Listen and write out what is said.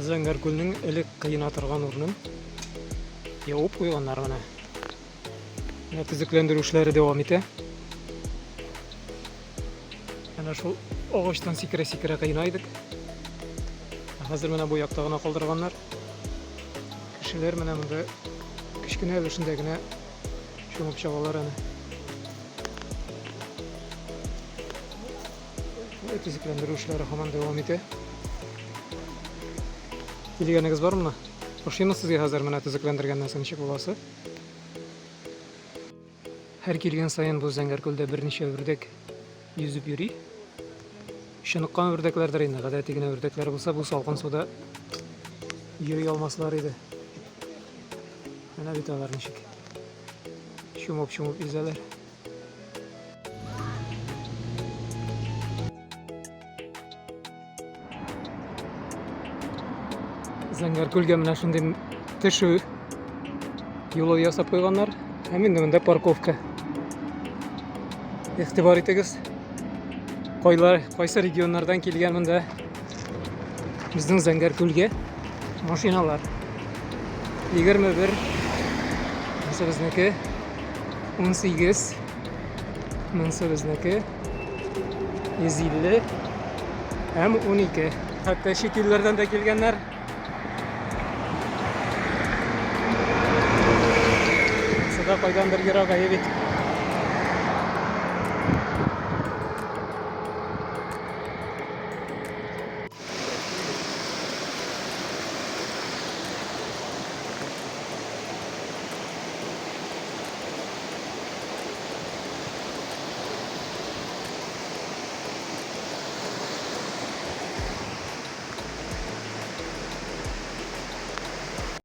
Зәңгәр күлнең элек кыена торган урынын явып куйганнар менә. Менә төзекләндерү эшләре дәвам итә. Әнә шул агачтан сикерә-сикерә кыена идек. Ә хәзер менә бу якта гына калдырганнар. Кешеләр менә монда кечкенә өлешендә генә чумып чабалар әнә. Шулай төзекләндерү эшләре һаман дәвам итә. Килгәнегез бармы? Ошыймы сезгә хәзер менә төзекләндергәннән соң ничек буласы? Һәр килгән саен бу Зәңгәр күлдә берничә үрдәк йөзеп йөри. Чыныккан үрдәкләрдер инде, гадәти генә үрдәкләр булса, бу салкын суда йөри алмаслар иде. Менә бит алар ничек чумып-чумып йөзәләр. Зәңгәр күлгә менә шундый төшү юлы ясап куйганнар. Һәм инде монда парковка. Игътибар итегез. Кайлар, кайсы регионнардан килгән монда безнең Зәңгәр күлгә машиналар. 21 Монысы безнеке. 18 Монысы безнеке. 150 һәм 12. Хәтта чит илләрдән дә килгәннәр. Монысы да кайдандыр ерак әйе бит.